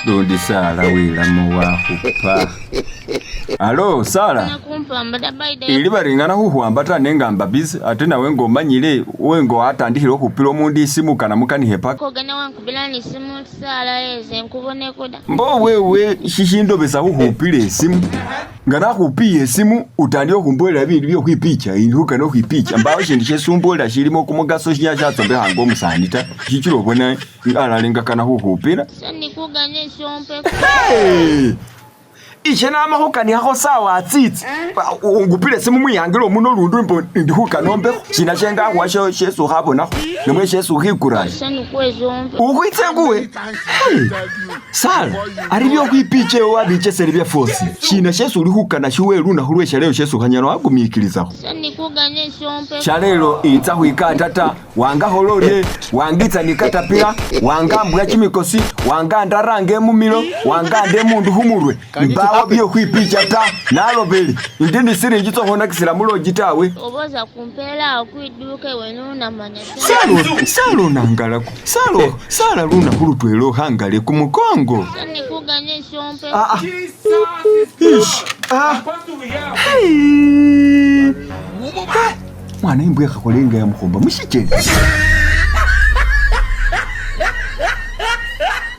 Lundi Sara wilamo wakhupa. Alo Sara. Ili baringana khukhwamba ta nenga mba busy ate nawe nga omanyile wenga watandikhile khukhupila omundu isimu kana mukanikhe paka. Mbo wewe shishindobesa khukhupila isimu. Nga nakhupiye isimu utandikhe khumbolela bindu bye khwipicha indi khukana khwipicha mbawo shindu shesi umbolela shilimo kumugaso shinyala shatsombekha nga omusani ta shichila obona alala ingakana khukhupila. Hey! Ishe nama khukanikhakho sawa tsitsi ungupile simu mwihangile omuno lundi mbo ndi khukana ombekho shina shengakhuwa shesi ukhabonakho namwe shesi ukhikurayo ukhwitsa enguwe hey! Sara ari byokhwipicha ewe wabichesele byafosi shina shesi uli khukana shiwe lunakhu lwe shalelo shesi ukhanyala wakumikilizakho shalelo itsa khwikata ta Wangakhola orye? Wangitsa ni katapila, wangambula kimikosi, wangandaranga emumilo, wanganda emundu khumurwe. Mbawo bye khwipicha ta, nalobele. Indi ni silingi tsokhwonakisila mu lodge tawe. Oba oza kumpeela awo kwiduuka iwe nonamanya ta. Sala, sala onangalako. Sala, sala lunakhu lutwela okhangale kumukongo. Ah, ah. Ish, ah. Hey. Mwana imbwa ikhakhola inga yamukhomba mushichele.